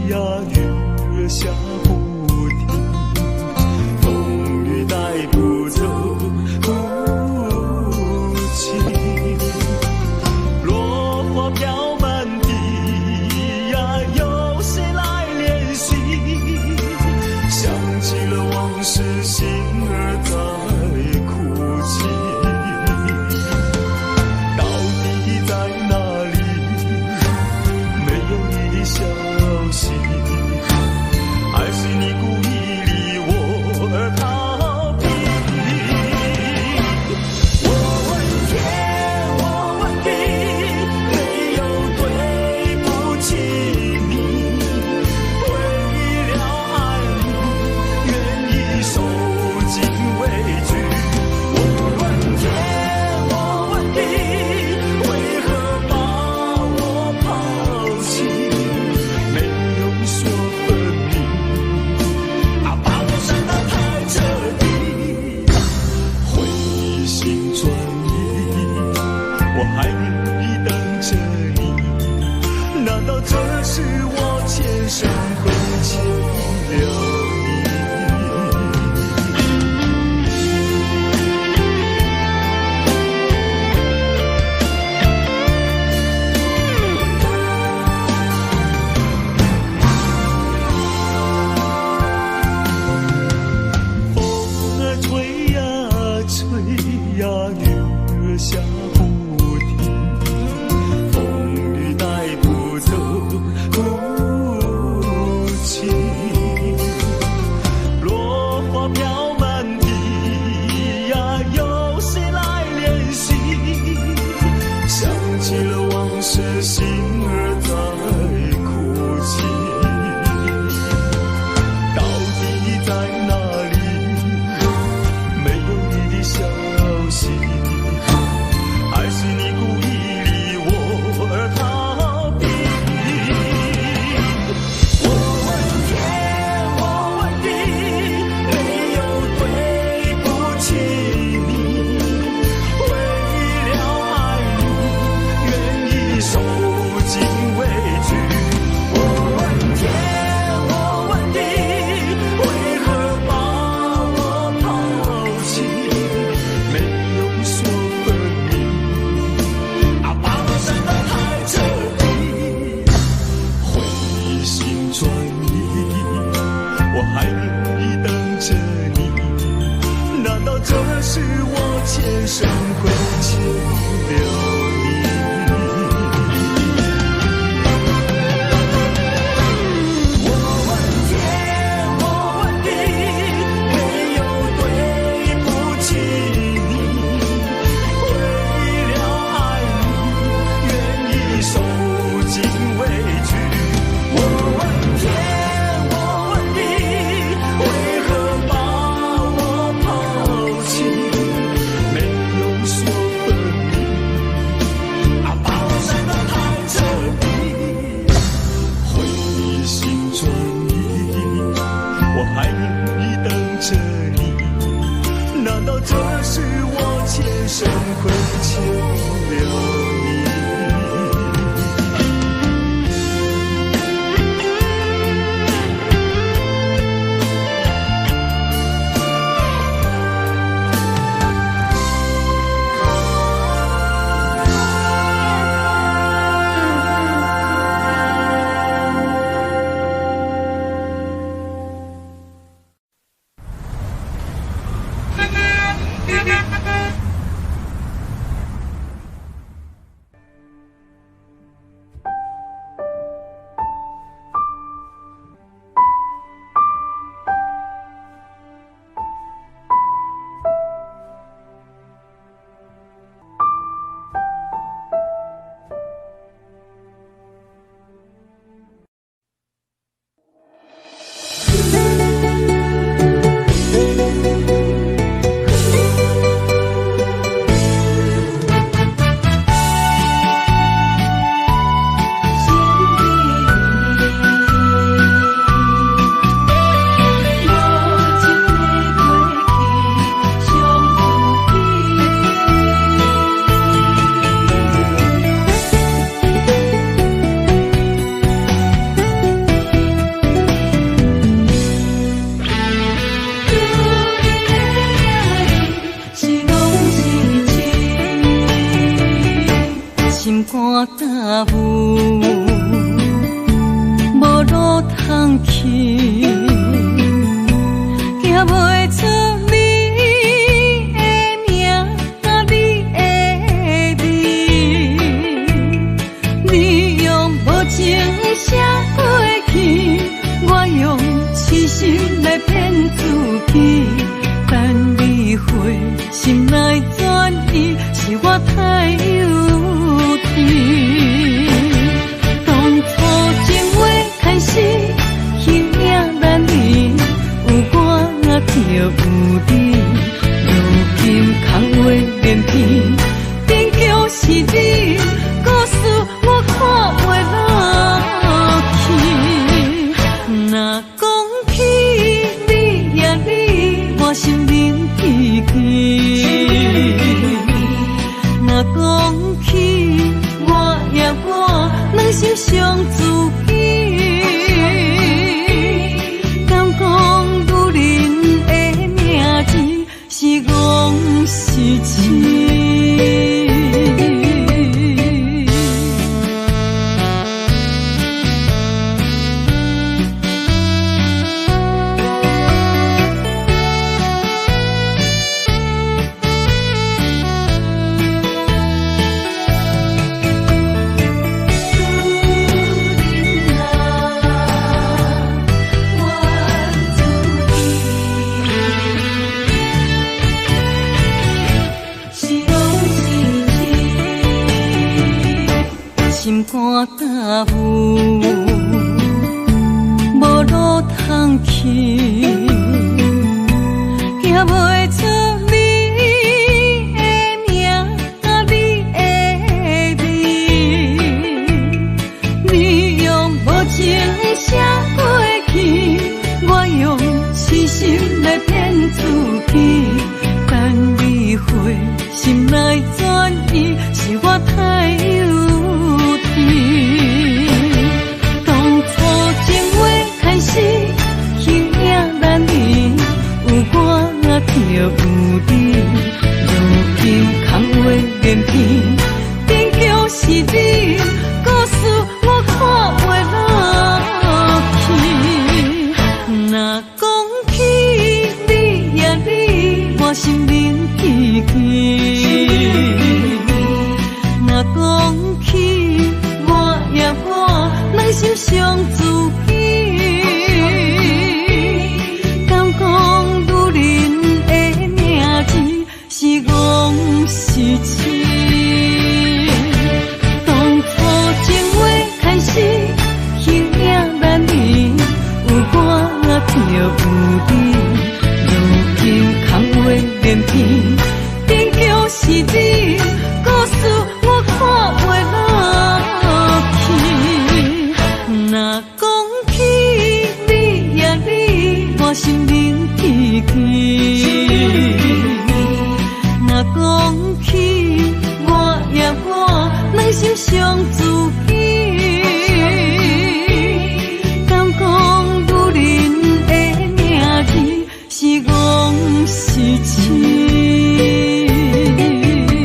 呀，雨兒下不停，風雨帶不走孤情。落花飄滿地呀，有誰來憐惜？想起了往事，心兒在哭泣。到底在哪裡？沒有你的消息，還是你故意離我而逃避？我問天，我問地，沒有對不起你。為了愛你，願意受盡委屈。我問天，我問地，為何把我拋棄？沒有說分明，啊，把我傷得太徹底。回心轉意，我還願意等着你。難道這是我前生虧欠了你？風兒吹呀吹呀，雨兒下不停，風雨帶不走孤情。落花飄滿地呀，有誰來憐惜？想起了往事，心兒在哭泣。到底在哪裡？沒有你的消息，還是你故意離我而逃避？我問天，我問地，沒有對不起你。為了愛你，願意受盡委屈。我問天，我問地，為何把我拋棄？沒有說分明，啊，把我傷得太徹底。回心轉意，我還願意等着你。難道這是我前生虧欠了你？我問天，我問地，沒有對不起你。為了愛你，願意受盡委屈。我問天，我問地，為何把我拋棄？沒有說分明，去，行袂出你的名，你的味。你用無情寫過去，我用痴心來騙自己。等你回心來轉意，是我太幼稚。當初情話開始，形影難離，有我就有你。如今空話連篇，終究是你，故事我看袂落去。若講起你呀你，我心冷吱吱。若講起我呀我，兩心傷自己。敢講女人的名字是戇是痴？當初情話開始，形影難離，有我就有你。如今空話連篇，終究是你，故事我看袂落去。若講起你呀你，我心冷吱吱。若講起我呀我，兩心傷自己。敢講女人的名字是戇是痴？女人的名字。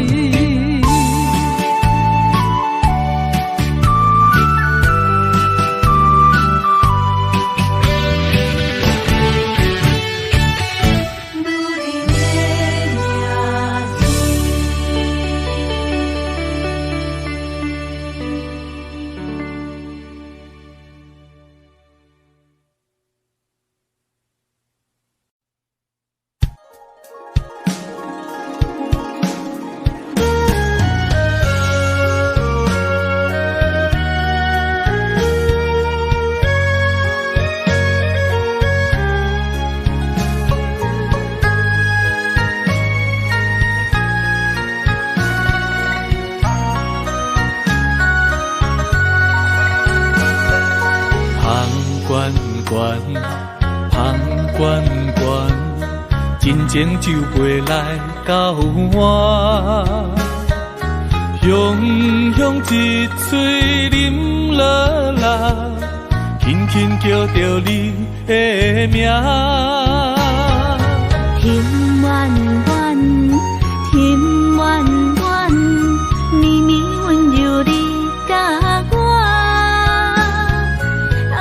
芳悬悬，芳悬悬，真情就袂来交换。雄雄一喙啉落来，轻轻叫著你的名。甜彎彎，甜彎彎，綿綿溫柔你佮我。愛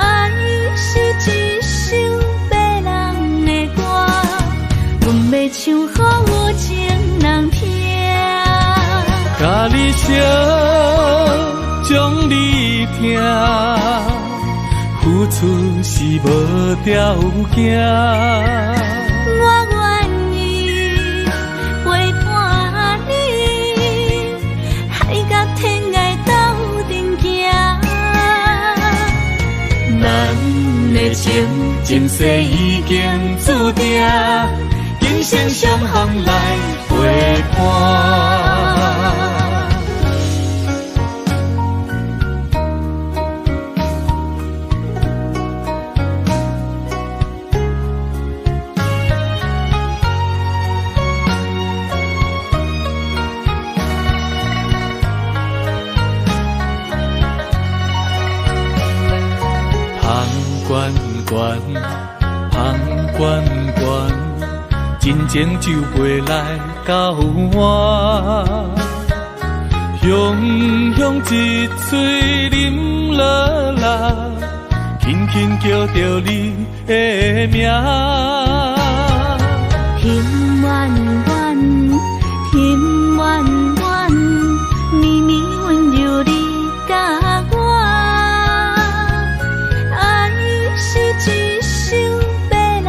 是一首迷人的歌，阮欲唱予有情人聽。佮你相，将你疼，付出是無條件。我願意陪伴你，海角天涯鬥陣行。咱的情，前世已經注定，今生相逢來陪伴。芳懸懸，芳懸懸，真情就袂來交換。雄雄一喙啉落來，輕輕叫著你的名。甜彎彎，甜彎彎，綿綿溫柔你佮我。愛是一首迷人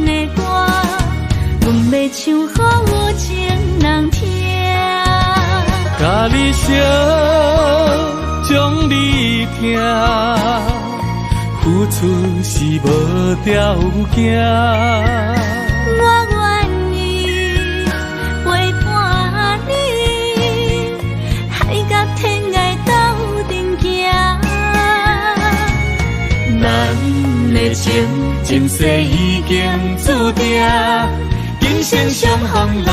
的歌，阮欲唱予有情人聽。佮你相，將你疼，付付出是無條件。我願意陪伴你，海角天涯鬥陣行。咱的情，前世已經注定，今生相逢來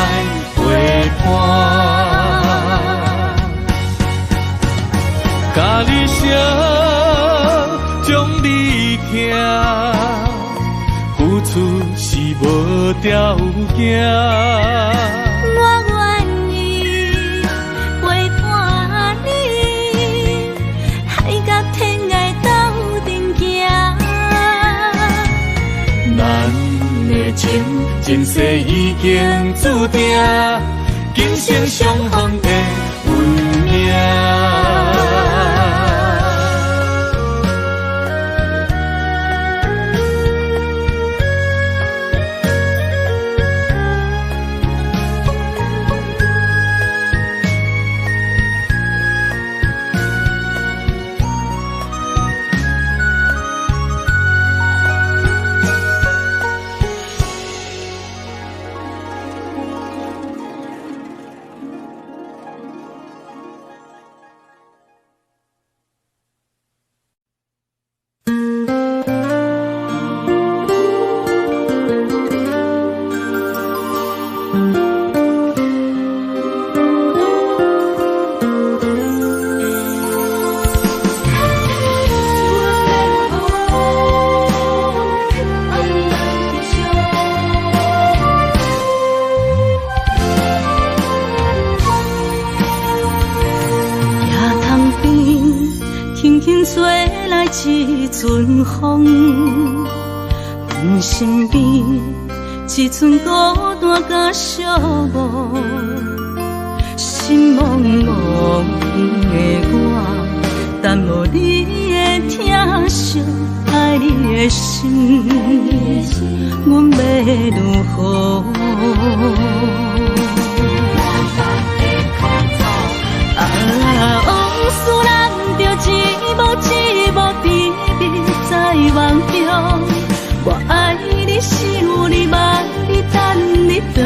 陪伴。共你惜，將你疼，付出是無條件。我願意陪伴你，海角天涯鬥陣行。咱的情，前世已經注定，今生相逢的運命。一阵風，阮身邊一陣孤單佮寂寞，心茫茫的我，等無你的疼惜，愛你的心，阮欲如何？啊，往事難著一幕一幕甜蜜在夢中，我愛你，想你，望你，等你轉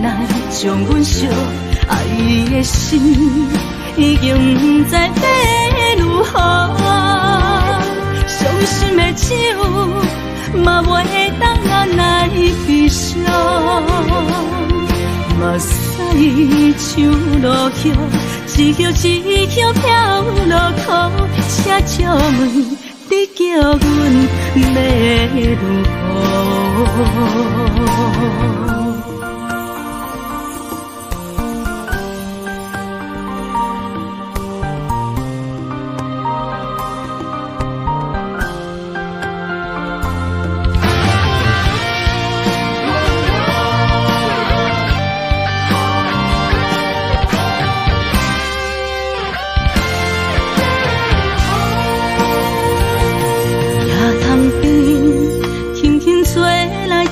來，將阮惜愛的心已經不知欲如何，傷心的酒嘛袂當來悲傷，目屎像落雨。一葉一葉飄落苦，請借問你叫阮欲如何？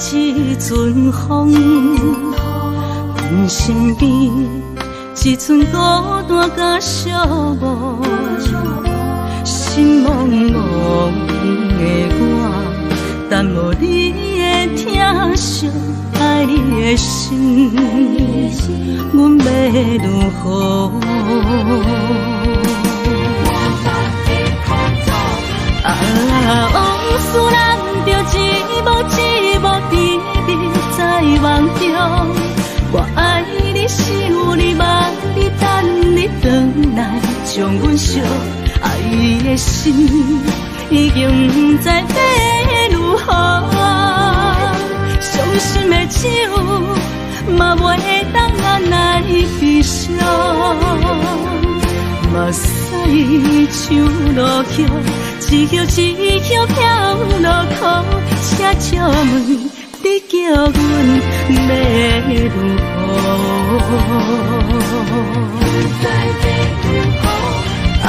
一阵風，阮身邊一陣孤單佮寂寞，心茫茫的我，等無你的疼惜，愛你的心，阮欲如何？啊，往事難著一幕一幕甜蜜在夢中，我愛你，想你，望你，等你轉來，將阮惜愛的心已經不知欲如何，傷心的酒嘛袂當來悲傷，目屎像落雨。一葉一葉飄落苦，請借問你叫阮欲如何？啊，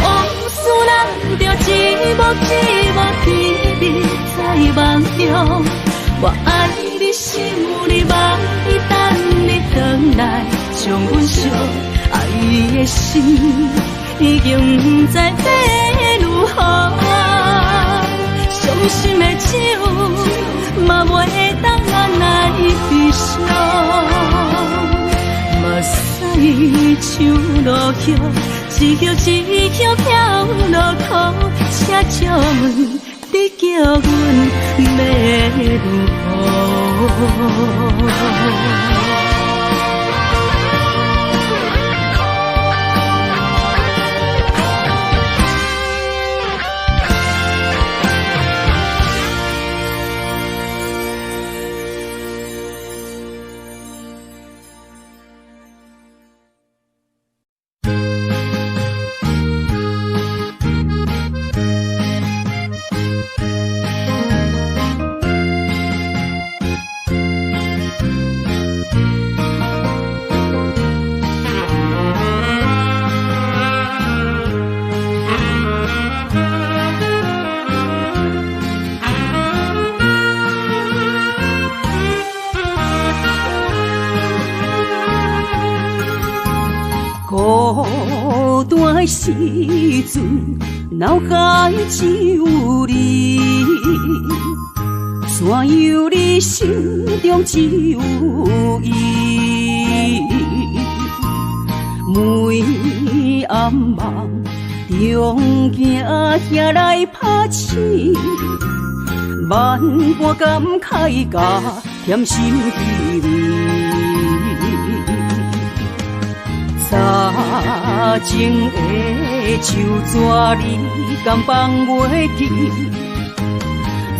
往事難著一幕一幕甜蜜在夢中，我愛你，想你，望你，等你轉來，將阮惜愛的心已經不知欲如何，像落叶，一叶一叶飘落苦，请借问你叫阮欲如何？孤單的時陣，腦海只有你，山有你，心中只有伊。每暗夢中行遐來拍醒，萬般感慨佮甜心滋味。早情的手纸，你敢放袂记？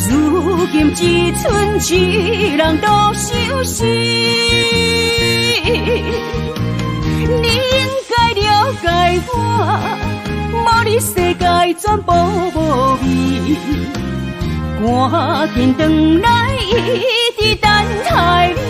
如今只剩一人独相思。你應該了解我，無你世界全部無味。趕緊轉來，一直等待你。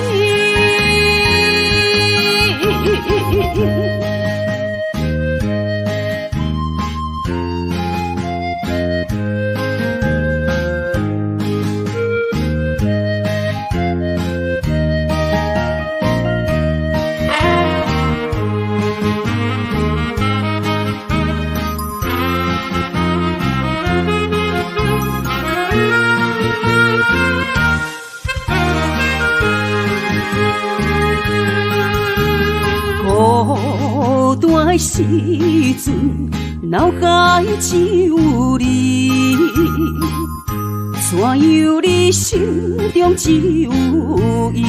孤單的時陣，腦海只有你，山有你，心中只有伊。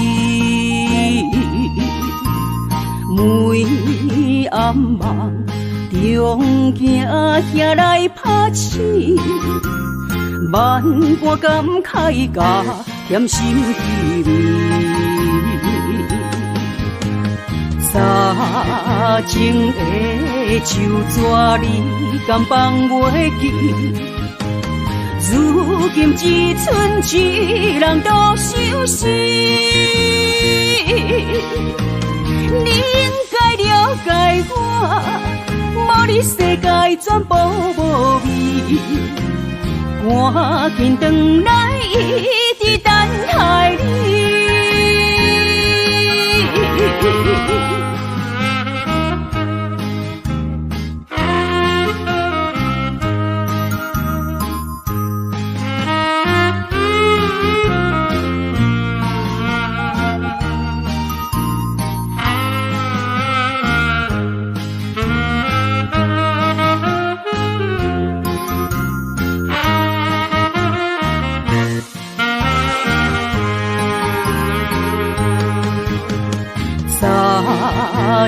每暗夢中行遐來拍醒，萬般感慨佮甜心滋味。早情的手紙，你敢放袂記？如今只剩一人獨相思。你應該了解我，無你世界全部無味。趕緊轉來，一直等待你。早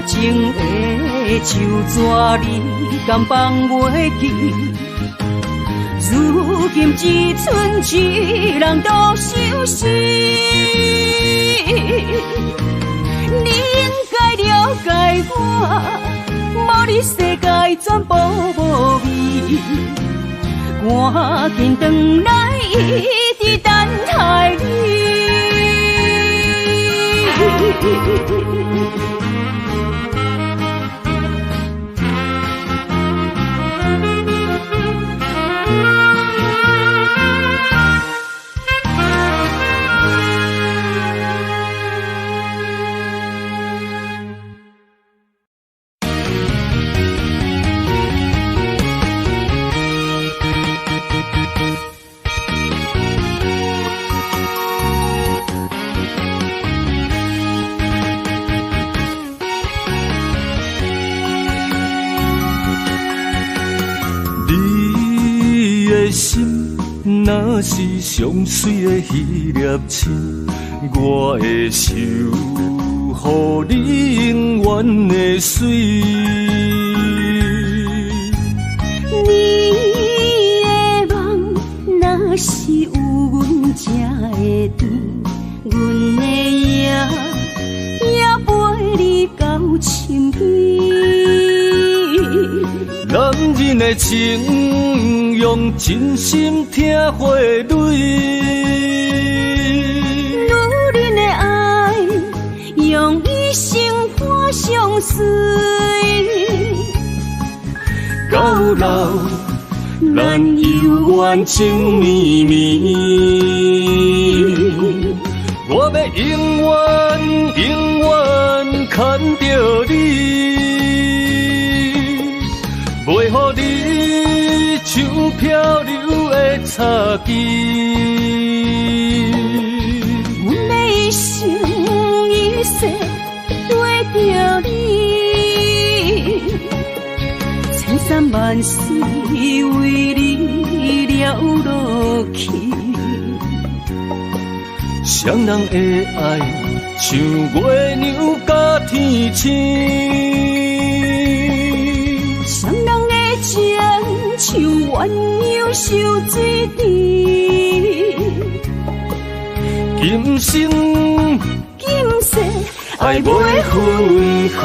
情的手紙，你敢放袂記？如今只剩一人獨相思。你應該了解我，無你世界全部無味。趕緊轉來，一直等待你。若是上媠的彼粒星，我會想予你永遠的媠。你的夢若是有阮這的甜，阮的影也陪你到深更。男人的情，用真心疼花蕊。女人的愛，用一生伴相隨。到老，咱猶原情綿綿。我欲永遠永遠牽著你，袂予你像漂流的插旗。阮的一生一世跟著你，千山萬水為你了落去。雙人的愛像月娘佮天星，雙人的情像鴛鴦受水甜。今生今世愛袂分開。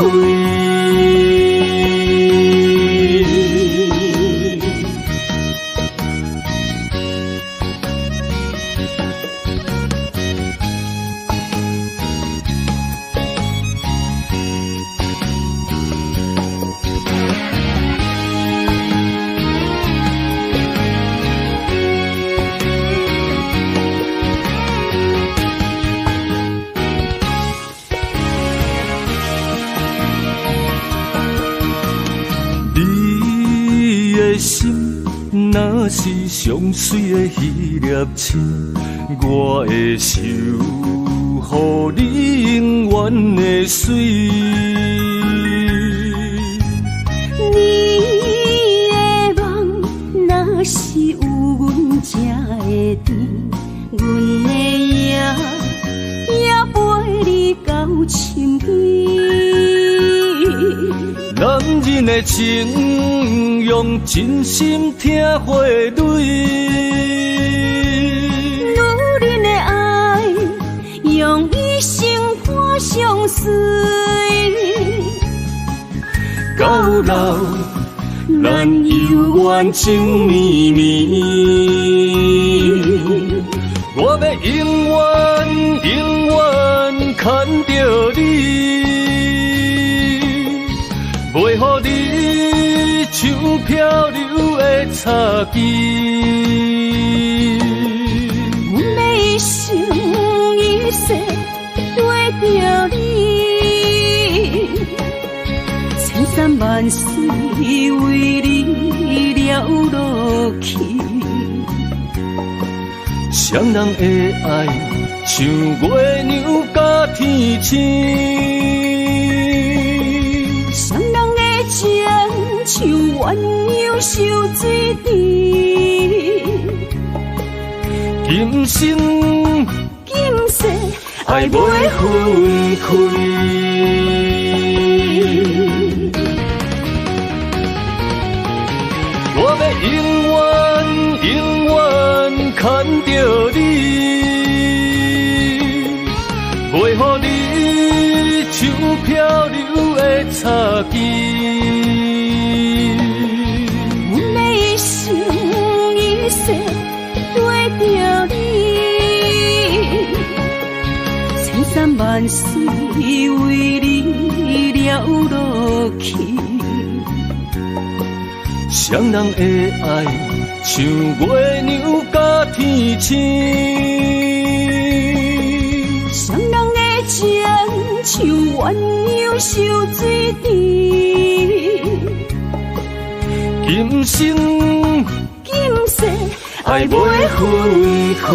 你的心若是上媠的彼粒星，我會想予你永遠的媠。你的夢若是有阮這的甜，阮的影也陪你到深更。男人的情，用真心疼花蕊。女人的愛，用一生伴相隨。到老，咱猶原情綿綿。我欲永遠永遠牽著你，袂予你像漂流的插旗。阮欲一生一世跟著你，千山萬水為你了落去。雙人的愛像月娘佮天星，雙人的情像鴛鴦受水甜。今生今世愛袂分開。我欲永遠永遠牽著你，袂予你像漂流的插旗。阮欲一生一世跟著你，千山萬水為你了落去。雙人的愛像月娘佮天星，雙人的情像鴛鴦受水甜。今生今世愛袂分開。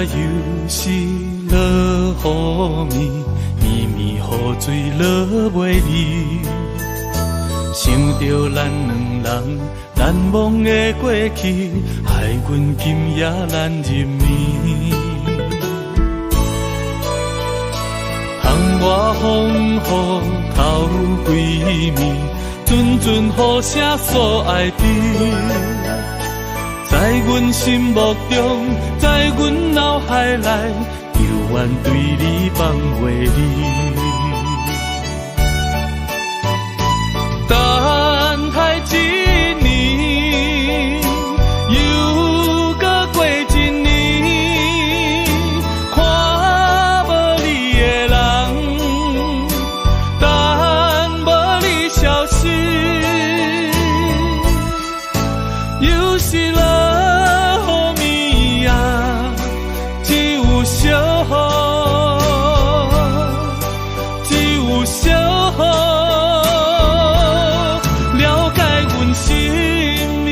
又是落雨暝，暝暝雨水落袂离。想著咱两人難忘的過去，害阮今夜難入眠。窗外風雨透規暝，陣陣雨聲訴愛甜。在阮心目中，在阮腦海內，猶原對你放袂離。等待一年，又閣過一年，看無你的人，等無你消息，又是落雨暝啊，只有惜雨，只有惜雨，了解阮心意。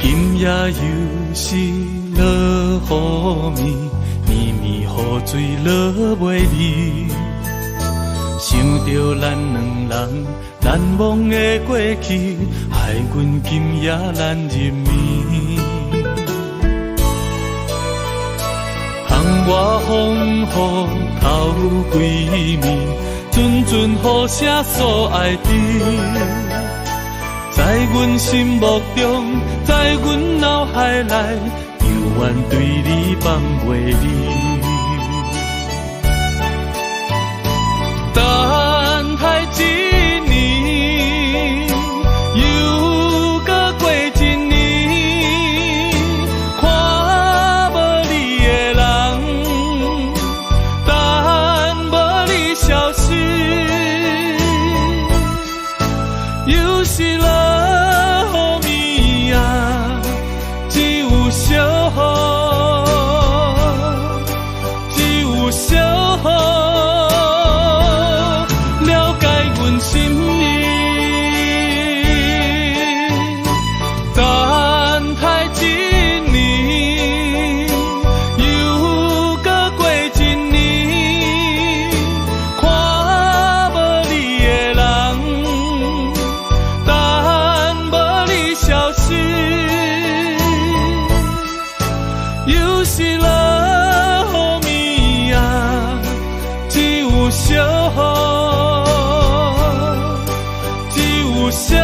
今夜又是落雨暝，暝暝雨水落袂離。想著咱兩人難忘的過去，害阮今夜難入眠。窗外風雨透規暝，陣陣雨聲訴愛甜。在阮心目中，在阮腦海內，猶原對你放袂離。等待一年，又閣過一年，看無你的人，等無你消息，又是落雨暝啊，只有惜雨，只有惜雨，了解阮心意。等待一年，又閣過一年，看無你的人，等無你消息，又是落雨暝啊，只有惜雨，只有惜雨，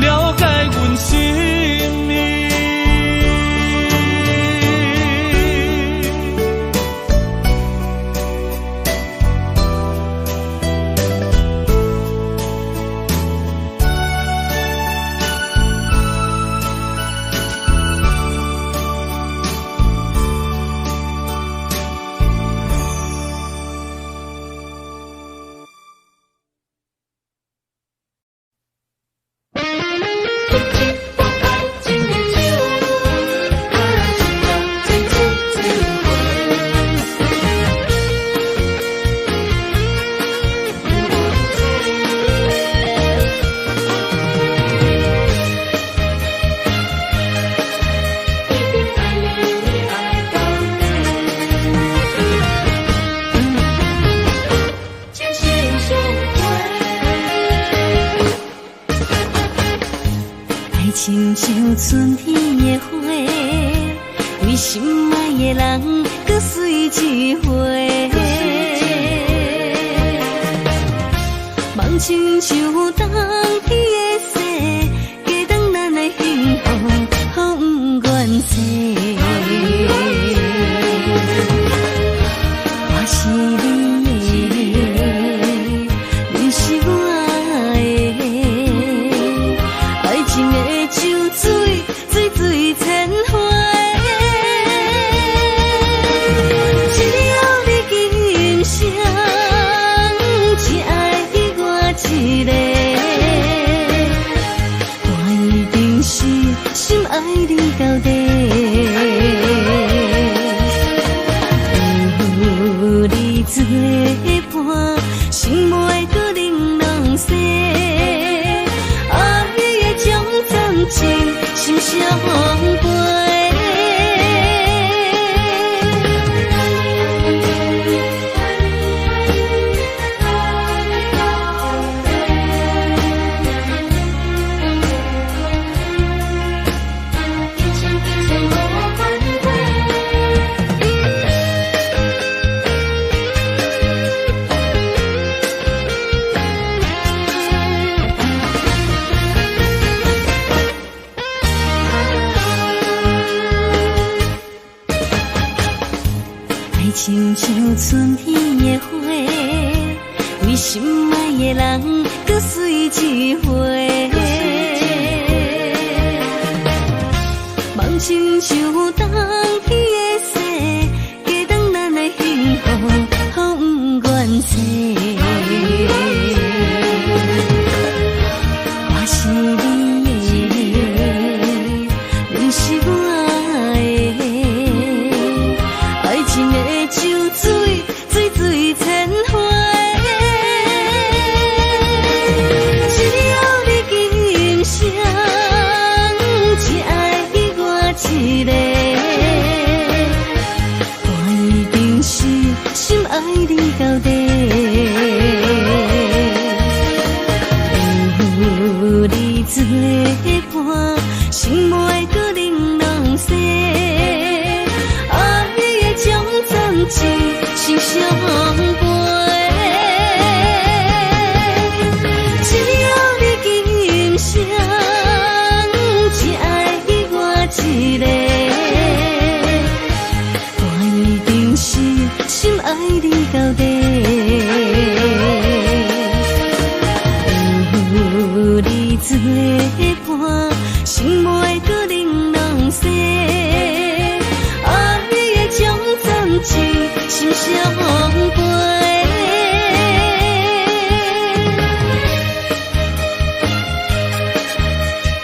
了解阮心意。愛親像春天的花，對心愛的人閣水一回。夢親像冬天的雪，加重咱的幸福，予不願逝。我是你的，你是我的，愛情的酒水，水水千回。只要你今生只愛我一個，心愛的人閣水一回。夢親像冬天的雪，加重咱的幸福，予毋願說。我是你的，你是我的，愛情的酒水，醉醉千回。只要你今生只愛我一个，我一定是深愛你到底。有你做伴，心袂閣冷落雪。愛的掌暫一心相陪。只要你今生只愛我一個，我一定是深愛你到底。有你做伴，心袂閣冷落雪。愛的掌暫一心相陪。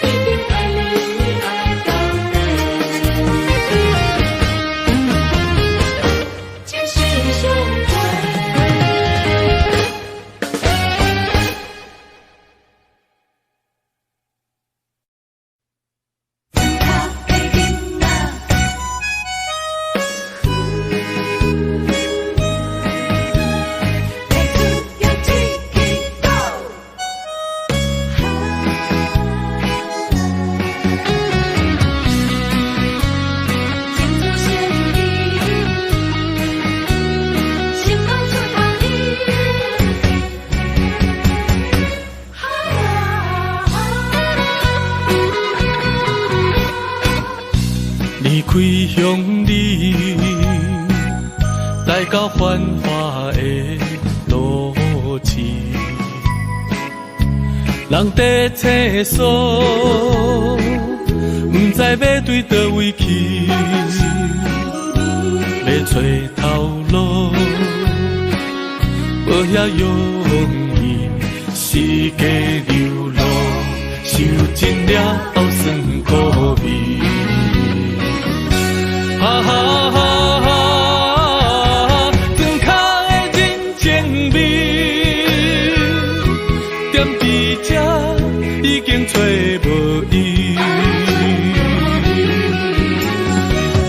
一定愛你愛到底，情心相陪。離開鄉里，來到繁華的都市，人伫廁所，毋知欲對佗位去，欲揣頭路，無遐容易，四界流浪，受盡了酸苦味。哈哈哈哈！庄跤的人情味，踮伫这已經揣無伊。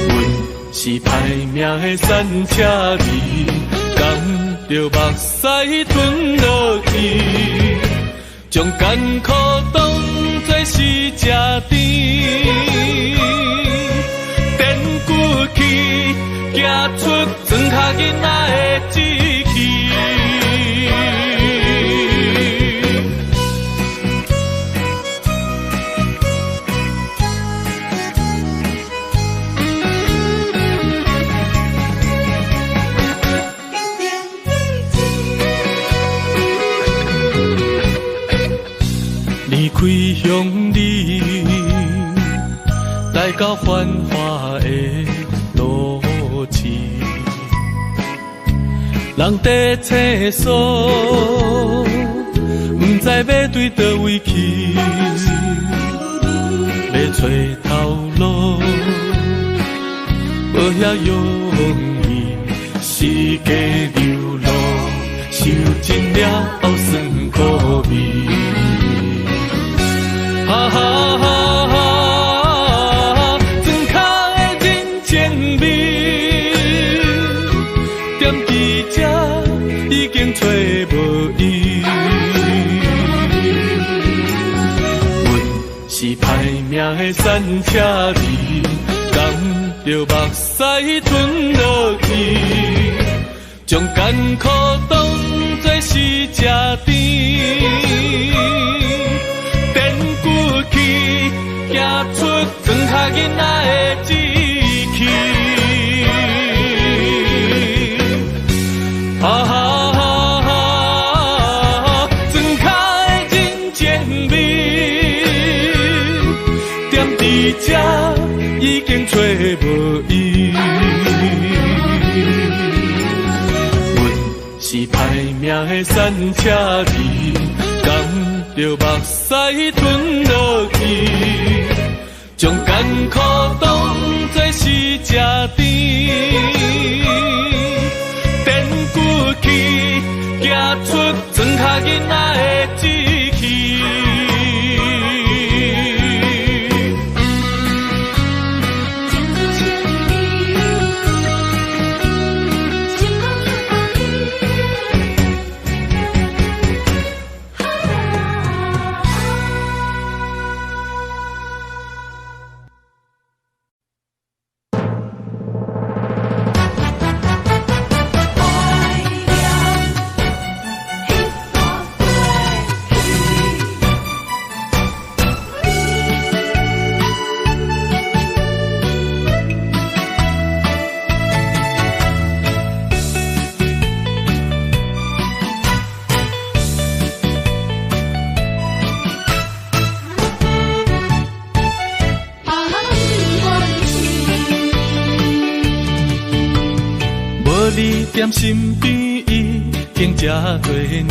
阮是歹命的散車兒，含著目屎吞落去，將艱苦當作是食甜。骨氣，行出庄跤囡仔的志氣。離開鄉里，來到繁華的都市，人伫廁所，毋知欲對佗位去，欲揣頭路，無遐容易，四界流浪，受盡了酸苦味。哈哈哈哈！莊跤的人情味，踮伫這已經揣無伊。阮是歹命的散車兒，含著目屎吞落去，將艱苦當作是食甜。骨氣，行出莊跤囡仔的志氣。啊哈哈哈！經揣無伊。阮是歹命的散車兒，含著目屎吞落去，將艱苦當作是食甜，練骨氣，行出莊跤囡仔的志氣。你踮身邊已經這多年，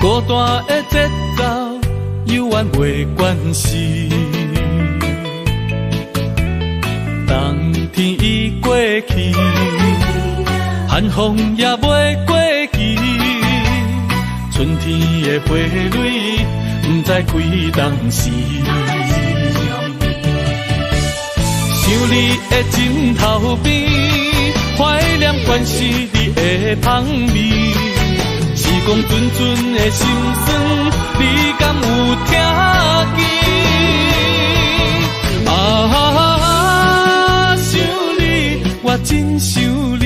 孤單的節奏猶原袂關時。冬天已過去，寒風也袂過期，春天的花蕊不知開當時。想你的枕頭邊，懷念關是你的香味，時光陣陣的心酸，你敢有聽見？啊，想你，我真想你。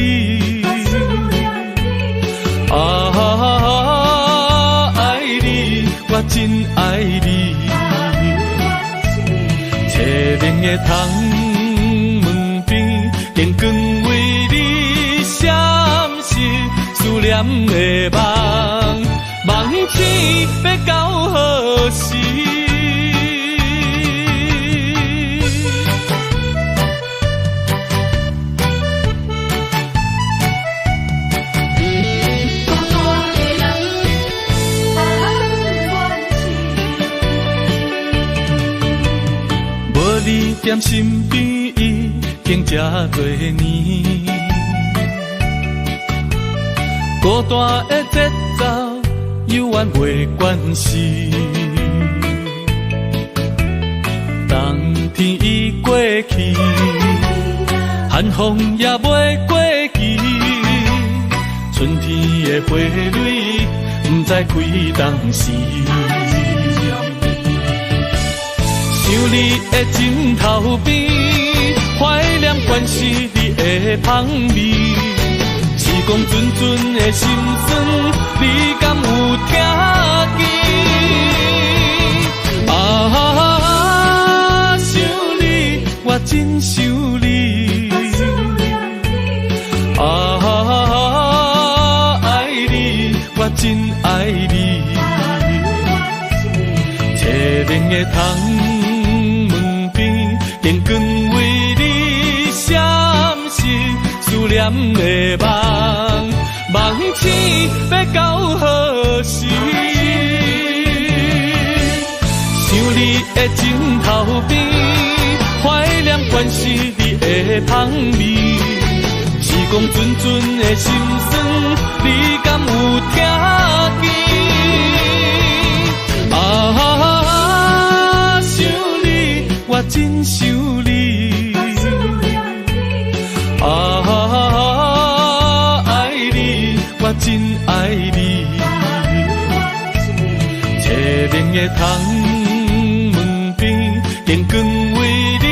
啊，愛你，我真愛你。清明的窗門邊，燈光為你閃爍，思念的夢，夢醒欲到何時？無你踮身邊已經這多年，孤單的節奏猶原袂關時。冬天已過去，寒風也袂過期，春天的花蕊不知開當時。想你的枕頭邊，懷念關是你的香味，時光陣陣的心酸，你敢有聽見？啊，想你，我真想你。啊，愛你，我真愛你。清明的窗門邊，燈光為你閃爍，思念的夢，夢醒欲到何時？想你的枕頭邊，懷念關是你的香味，時光陣陣的心酸，你敢有聽見？啊，想你，我真想你。啊，愛你，我真愛你。清明的窗門邊，燈光為你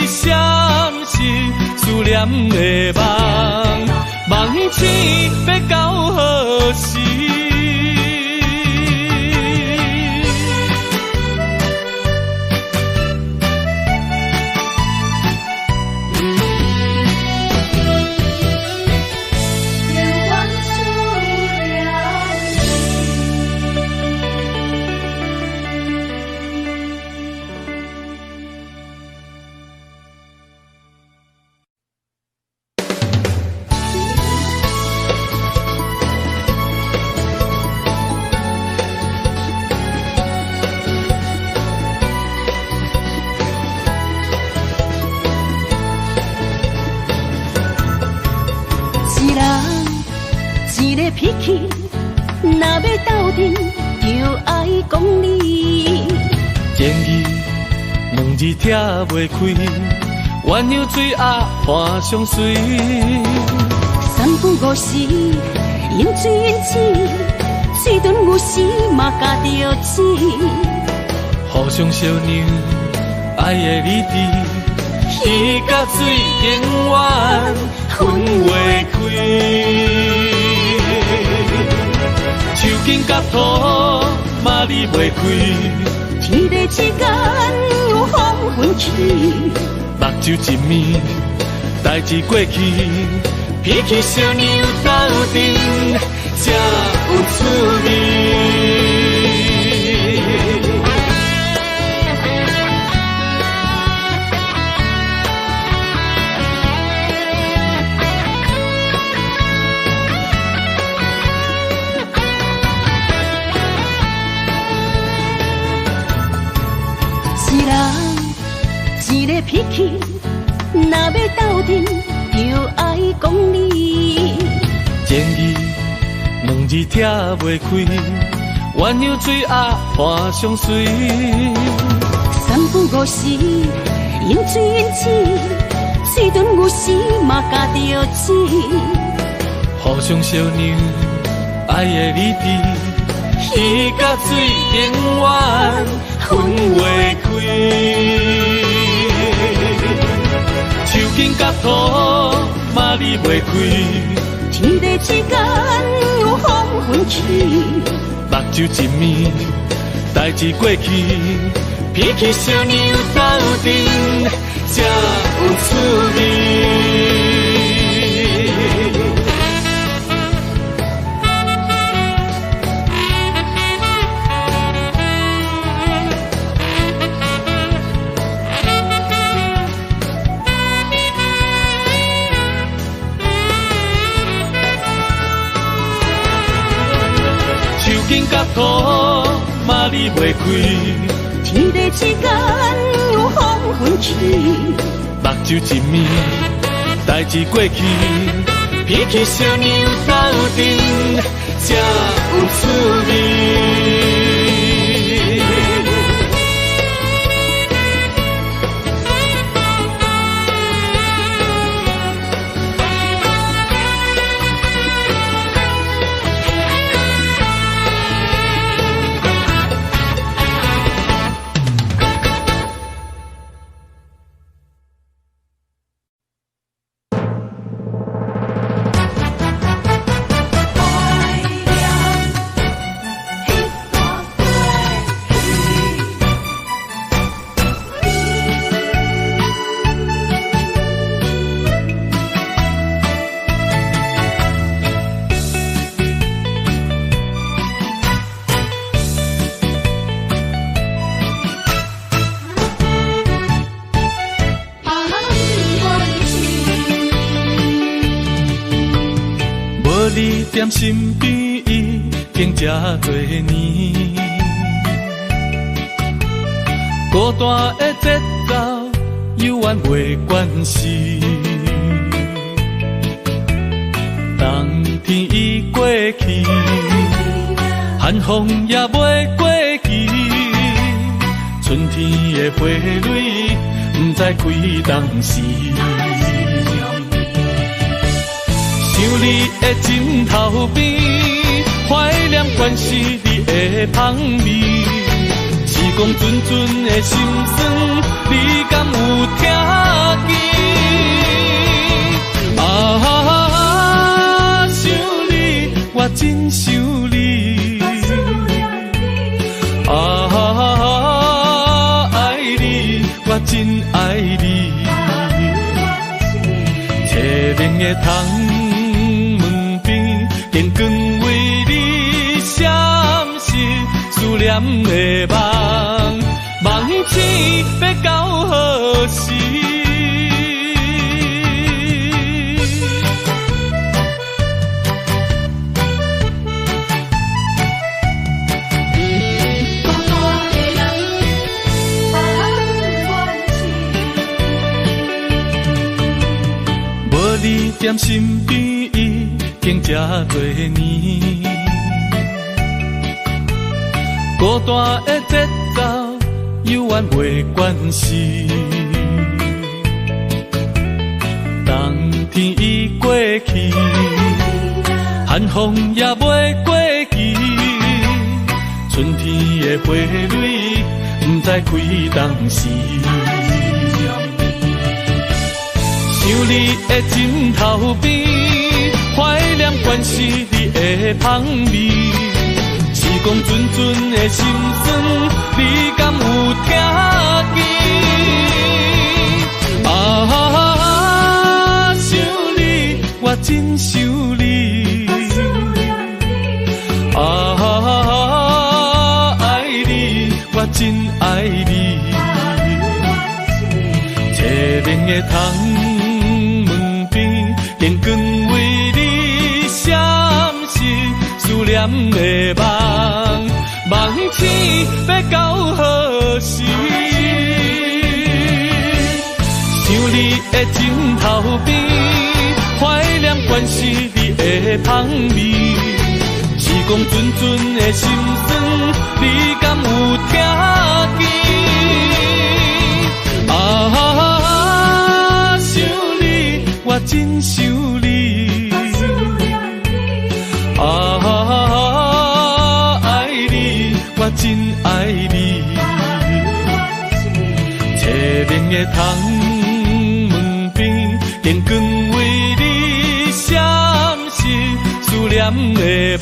閃爍，思念的夢，夢醒欲到何時？一个脾气，若欲鬥陣，就愛講理。情義兩字拆袂開，鴛鴦水仔伴相隨。三不五時，飲水飲水，嘴唇有時嘛咬著舌。互相相讓，愛的理智，魚佮水永遠分袂開。樹根佮土嘛離袂開，天地之間有風雲起。目睭一暝，代誌過去，脾氣小娘鬥陣才有趣味。一人一個脾氣，若欲鬥陣，就愛講理。情義兩字拆袂開，鴛鴦水仔伴相隨。三不五時，飲水飲水，嘴唇有時嘛咬著舌。互相相讓，愛的理智，魚佮水永遠分袂開。樹根佮土嘛離袂開，天地之間有風雲起。目睭一暝，代誌過去，脾氣小娘鬥陣才有趣味。樹根佮土嘛離袂開，天地之間有風雲起。目睭一暝，代誌過去，脾氣小娘鬥陣才有趣味。無你踮身邊已經這濟年，孤單的節奏猶原袂關時。冬天已過去，寒風也袂過期，春天的花蕊不知開當時。想你的枕頭邊，懷念關是你的香味。是講陣陣的心酸，你敢有聽見？啊，想你，我真想你。啊，愛你，我真愛你。清明的窗門邊，燈光為你閃爍思念的夢，夢醒欲到何時？無你踮身邊已經這這多年，孤單的節奏猶原袂關時。冬天已過去，寒風也袂過期，春天的花蕊不知開當時。想你的枕頭邊，懷念關是你的香味，是講陣陣的心酸，你敢有聽見？啊，想你，我真想你。啊，愛你，我真愛你。凄冷的窗門邊，燈光為你閃烁，思念的夢，夢醒欲到何時？想你的枕頭邊，懷念關是你的香味，是講陣陣的心酸，你敢有聽見？啊，想你，我真想你。啊，愛你，我真愛你。凄冷的窗門邊，燈光為你閃爍，思念的夢，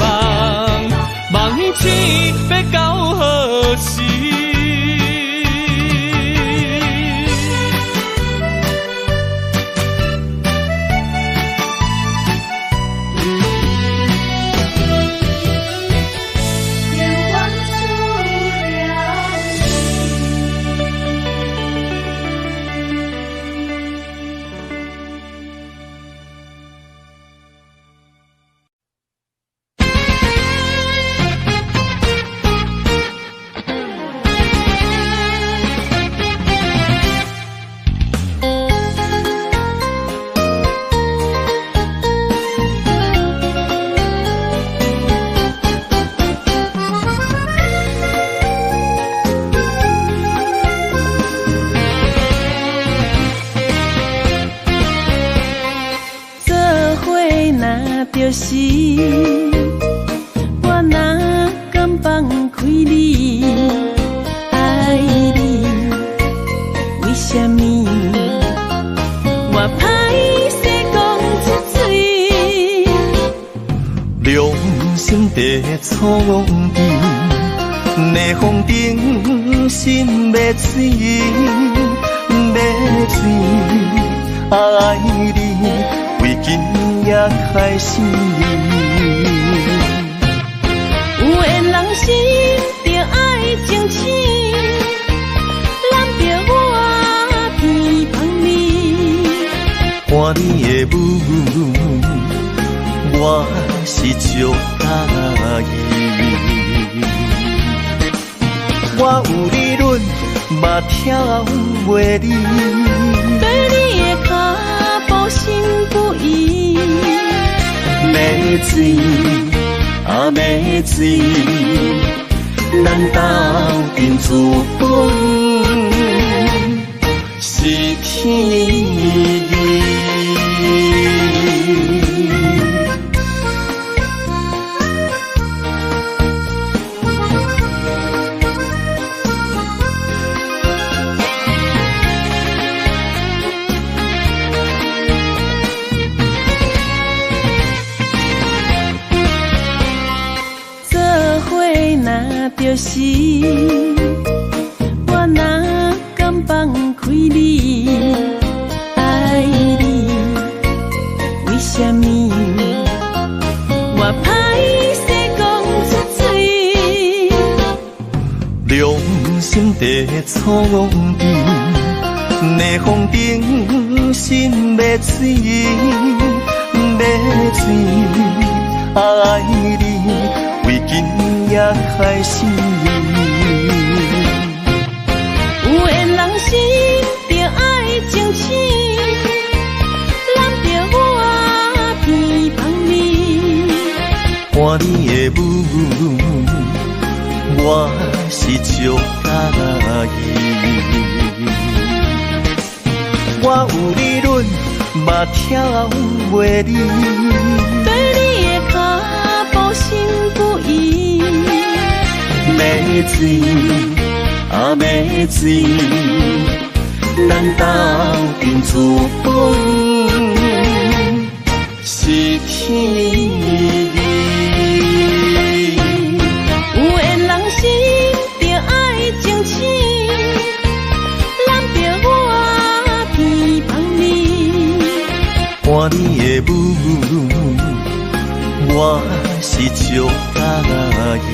夢醒欲到何時？就是我哪敢放开你，愛你，為啥物我歹勢講出嘴？良心地創治，逆風頂心欲醉，欲醉，愛你為今夜開始。有緣人心著愛情深，攬著我天芳味。看你的舞，我是足佮意。我有理論嘛跳袂離，對你的腳步心不移。欲醉啊欲醉，咱鬥陣自本是天意。就是我哪敢放開你，愛你，為啥物我歹勢講出嘴？良心地創治，逆風頂心欲醉，欲醉，愛你為今夜開始。有緣人心著愛情深，攬著我天芳味。看你的舞，我是足佮意。我有理论，嘛跳袂离。对你的脚步心不移。欲醉啊欲醉，咱斗阵出本是天意。有缘人心著爱情深，揽著我甜香味。看你的舞，我是足佮意。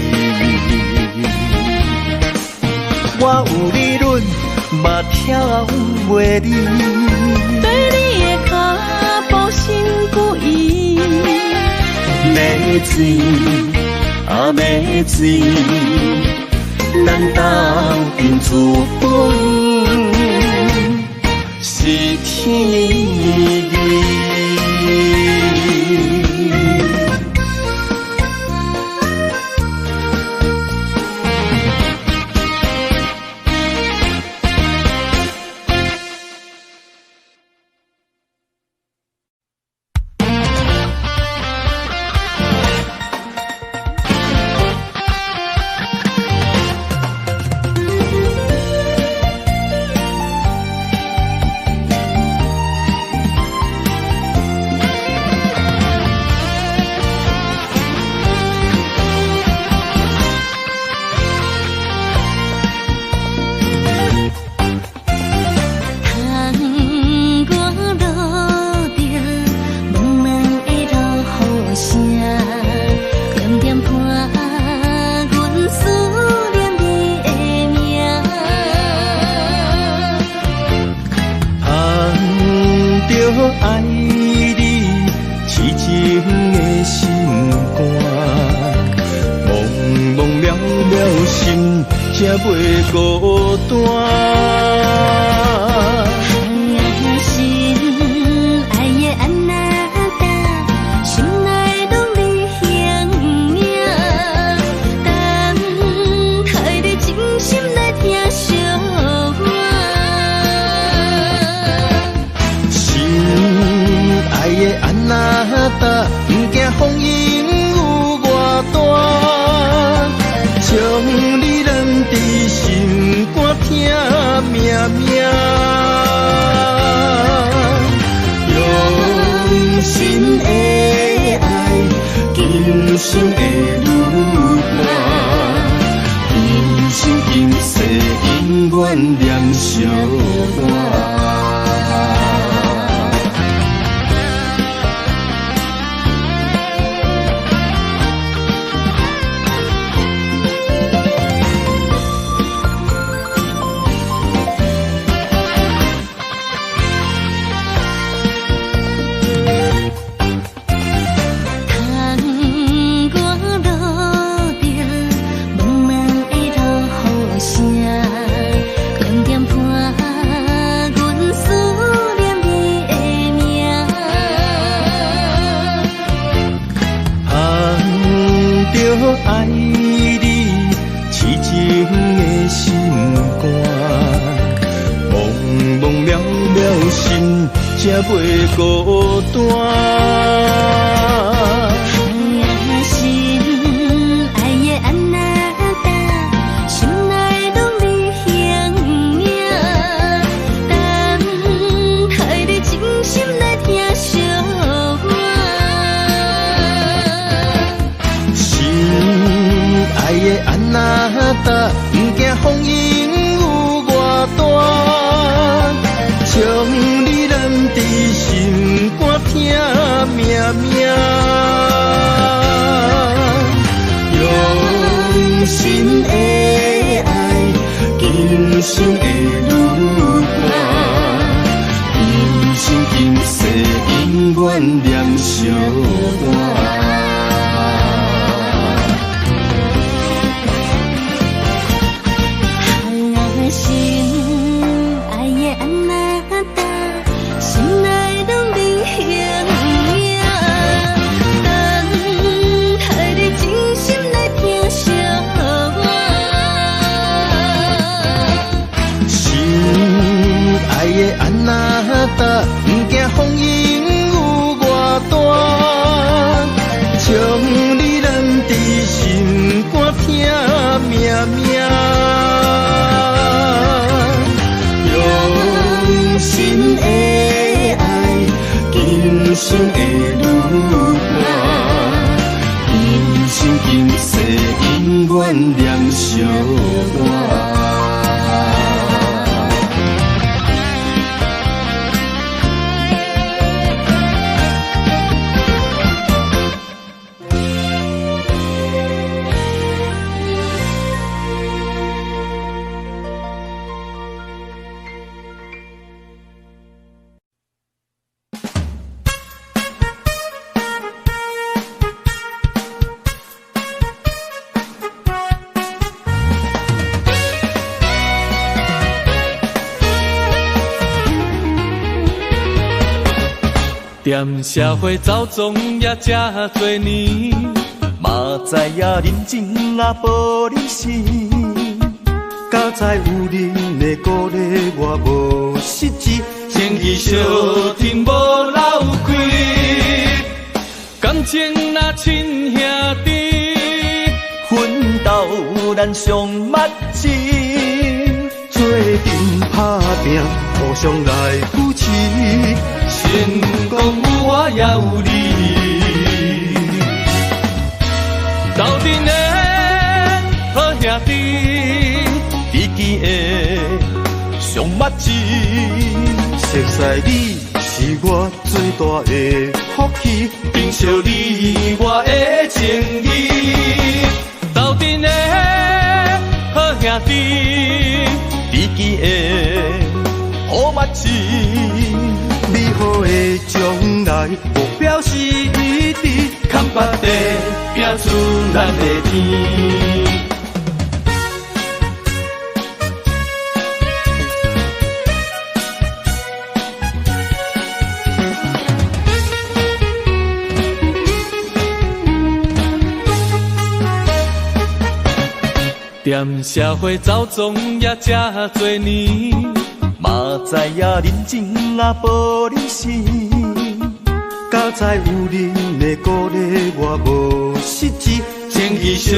我有理论，嘛跳袂离。对你的脚步心不移。欲醉啊欲醉，咱斗阵出本是天意。生今世永遠念相伴。踮社会走总也遮多年，嘛知影人情啊无你生，敢知有恁的鼓励，我无失志，情义相挺无留开，感情若亲兄弟，奋斗咱上默契，做阵打拼，互相来扶持。成功有我也有你，斗阵的好兄弟，知己的上默契。熟似你是我最大的福气，珍惜你我的情义。斗阵的好兄弟，知己的好默契。美好的将来，目标是一致，坎巴地拼出咱的天。踮社会走总也遮多年，嘛知影人情啊无你生，敢知有恁的鼓励，我无失志，情义相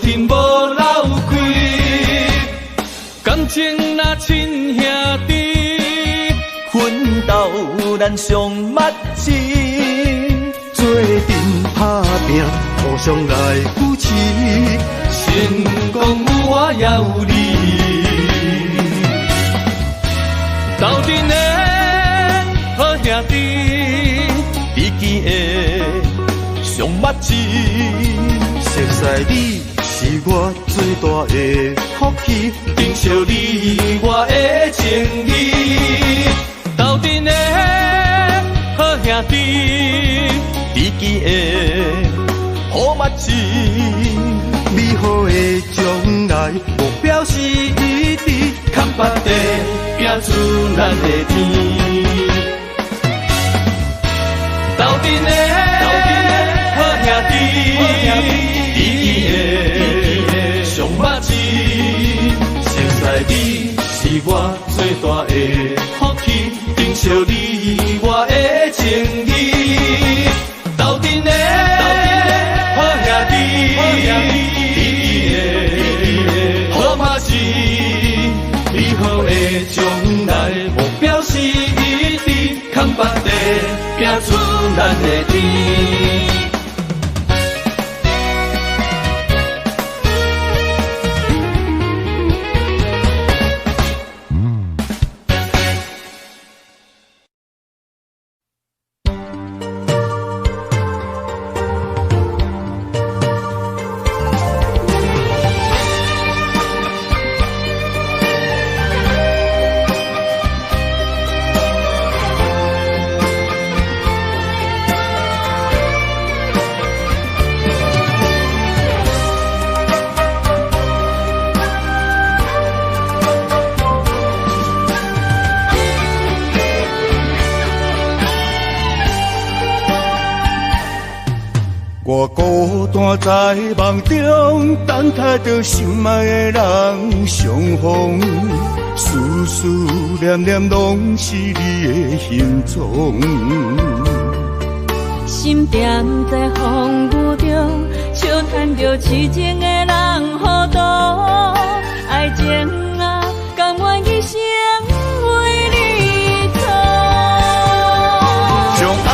挺无留开，感情若亲兄弟，奋斗咱上默契，做阵打拼，互相来扶持。成功有我也有你，斗阵的好兄弟，知己的上默契。熟似你是我最大的福气，珍惜你我的情义。斗阵的好兄弟，知己的好默契。美好的将来，目标是一致，坎巴地拼出咱的天。斗阵的好兄弟，知己的上默契。熟似你是我最大的福气，珍惜你我的情义。斗阵的好兄弟，好默契，美好的将来，目标是一致，坎巴地拼出咱的天。我孤单在梦中，等待著心爱的人相逢，思思念念拢是你的形踪。心踮在风雨中，笑谈著痴情的人糊涂，爱情啊，甘愿一生为你做。将爱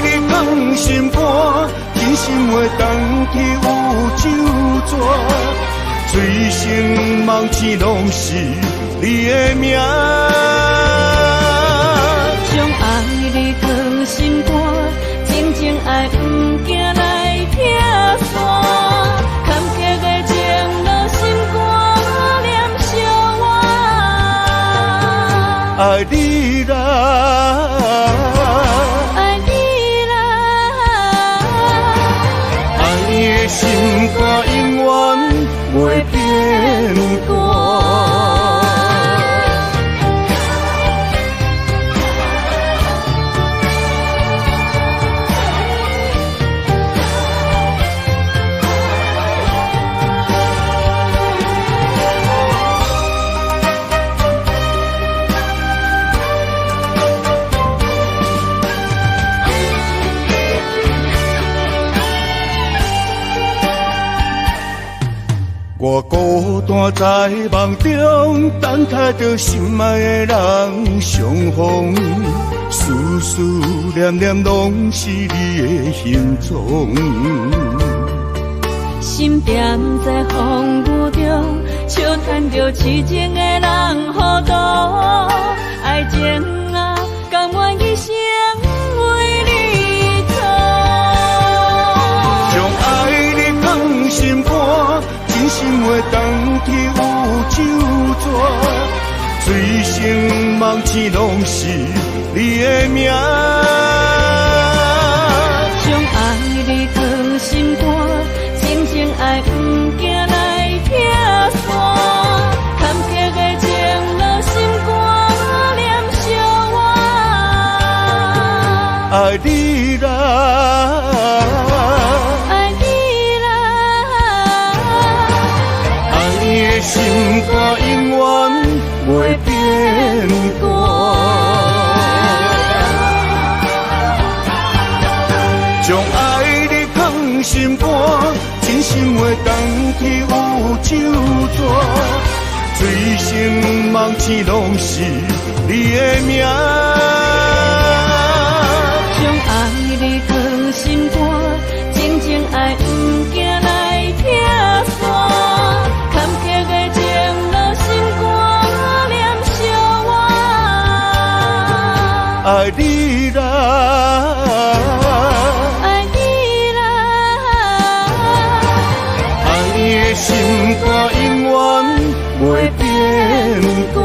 你放心肝。真心话话冬天有酒泉，醉生梦醒拢是你的名。将爱你藏心肝，真情爱毋惊来拆散，坎坷的情路心肝念相换。爱你啦，爱你啦，爱的心肝永远袂变卦。我孤单在梦中，等待著心爱的人相逢，思思念念拢是你的形踪。心踮在风雨中，笑谈著痴情的人糊涂。爱情啊，甘愿一生为你做。将爱你放心肝，真心话冬天有酒泉，醉生梦醒拢是你的名。将爱你藏心肝，真情爱毋惊来拆散，坎坷的情路心肝念相换。爱你啦，爱你啦，爱的心肝永远袂变卦。将爱你藏心肝，真心话冬天有酒泉，醉生梦醒拢是你的名。将爱你藏心肝，真情爱毋惊来拆散，坎坷的情路心肝念相换。爱你啦，爱你啦，爱的心肝永远袂变卦。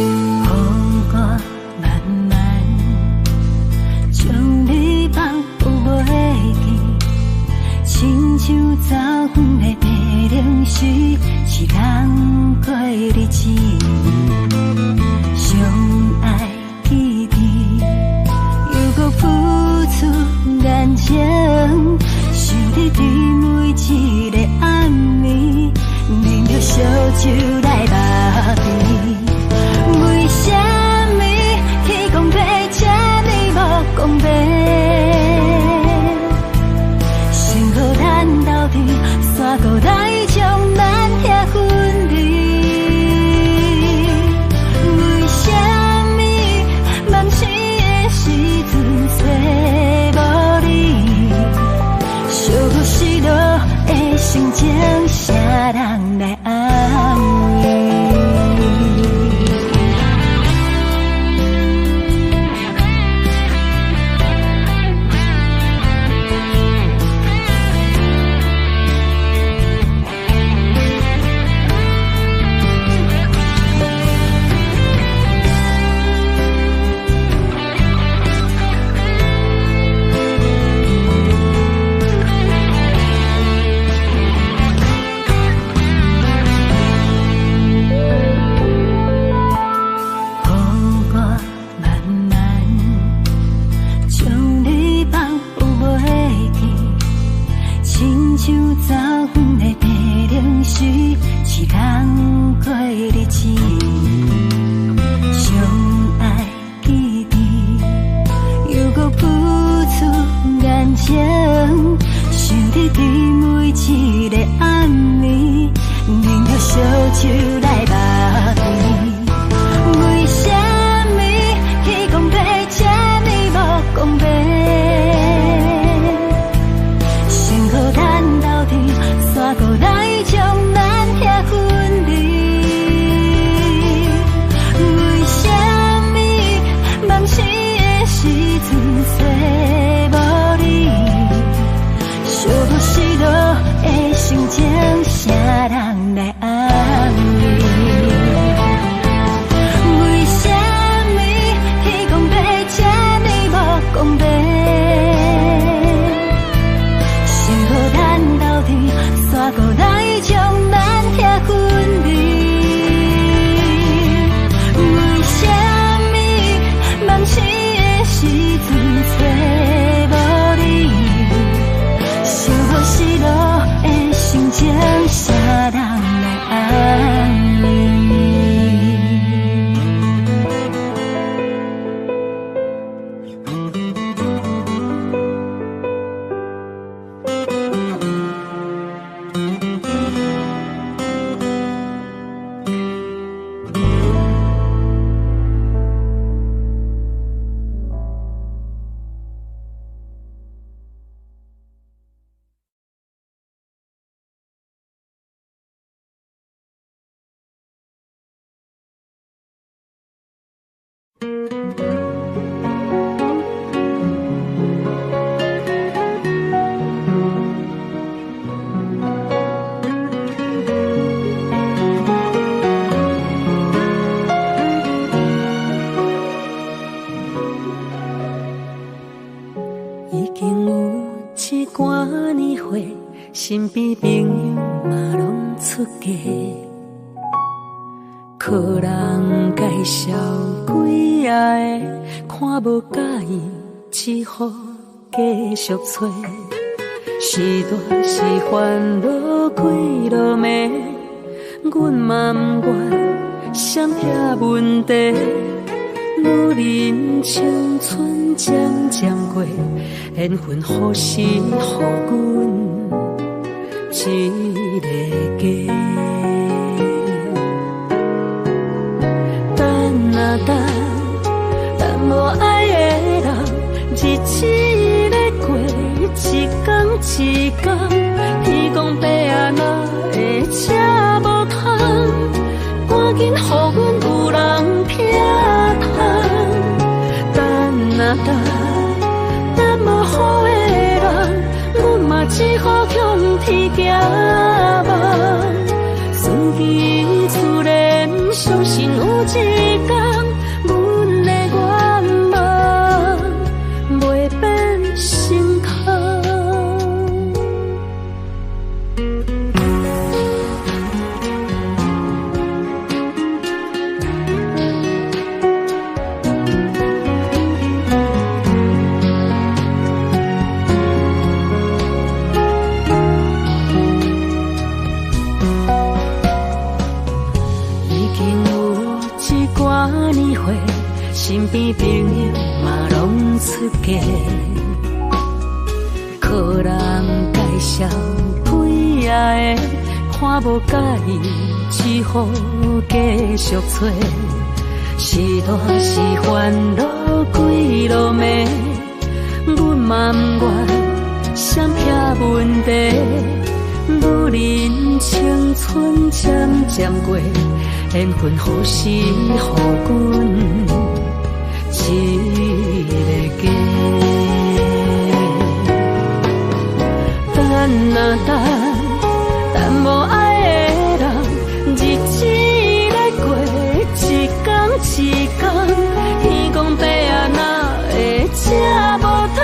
予我慢慢将你放袂记，亲像走远的白灵时，是人过日子，相爱记得，犹阁浮出眼前，想你伫每一个暗暝，啉著烧酒来目边。为啥物天公伯这呢无公平？想予咱斗阵，煞阁来将咱遐分离。为啥物梦醒的时阵找无你？小可失落的心情，谁人来安慰？來目鼻。為啥物天公伯這呢無公平？先予咱鬥陣，煞閣來將咱拆分離。為啥物夢醒的時陣找無你？寂寞失落的心情，啥人來安慰？為啥物天公伯這呢無公平？先予咱鬥陣，煞閣來將咱拆分離。為啥物夢醒的時陣找無你？寂寞失落的心情，啥人來安慰？已經有一寡年歲，身邊朋友嘛攏出嫁，靠人介紹幾仔个，看無佮意，只好繼續揣。是大是煩惱幾落暝，阮嘛毋願閃避問題。女人青春漸漸過，緣分何時予阮一個家？等啊等，等無愛的人，日子咧過一工一工，天公伯啊，哪會這無通？趕緊予阮有人疼痛。等啊等，等無好的人，阮嘛只好向天寄望。順其自然，相信有一天，阮的願望袂變成空。已經有一寡年歲，身邊朋友嘛攏出嫁，靠人介紹幾仔个，看無佮意，只好繼續揣。是大是煩惱幾落暝，阮嘛毋願閃避問題。女人青春漸漸過，緣分何時予阮一個家？等啊等，等無愛的人，日子咧過一工一工，天公伯啊，哪會這無通？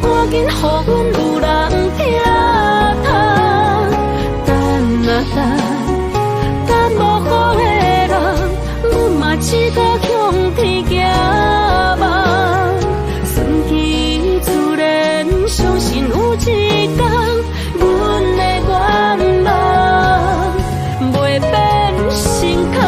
趕緊予阮有人疼痛。等啊等，等無好的人，阮嘛只好向天寄望。順其自然，相信有一天，阮的願望袂變成空。